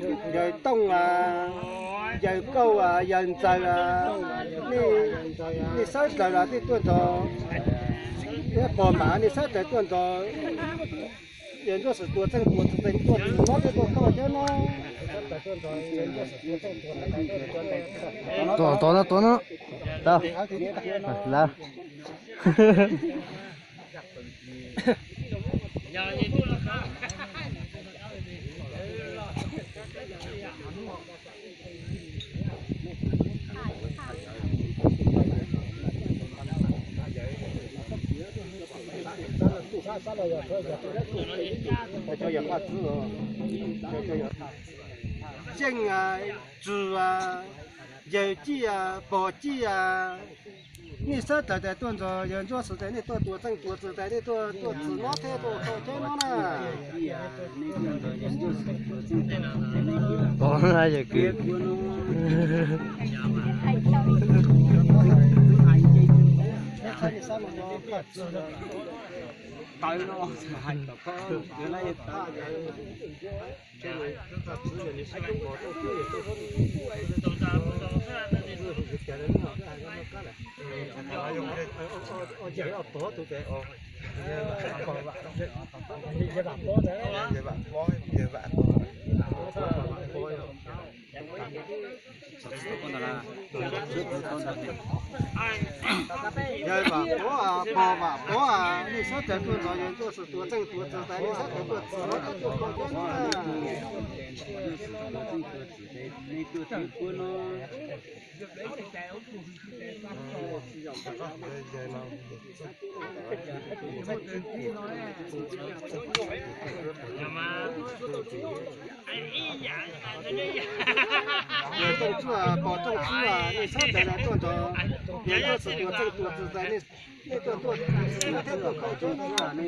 Yawg Tooj, yawg Kauj, yawg Ntxawg, nej, nej sawv daws los nej tuaj nrog, pog mam nej sawv daws tuaj nrog yawg Ntsuab Xwm tua txeej tua txwv tes tuaj txwv mob thiab tuaj txwv cawv no. Tuaj, tuaj no, tuaj no. Tau. Lawm. Yeej, Tswv, Yawg Cij, Pog Cij, nej sawv daws tas tuaj nrog yawg Ntsuab Xwm tas nej tuaj tua txeej tua txwv tas nej tuaj, tuaj txwv mob thiab tuaj txwv cawv no na. Pog na yawg kwv. Yawg Vam Pov, Pog Vam Pov, nej sawv daws tuaj nrog yawg Ntsuab Xwm tua txeej tua txwv tas nej sawv daws tuaj txwv mob thiab tuaj txwv cawv no na. Yawg Tooj Tswb, Pog Tooj Tswb, nej sawv daws tuaj nrog yawg Ntsuab Xwm tua txeej tua txwv tas nej, nej tuaj, tuaj txwv mob thiab tuaj txwv cawv no na.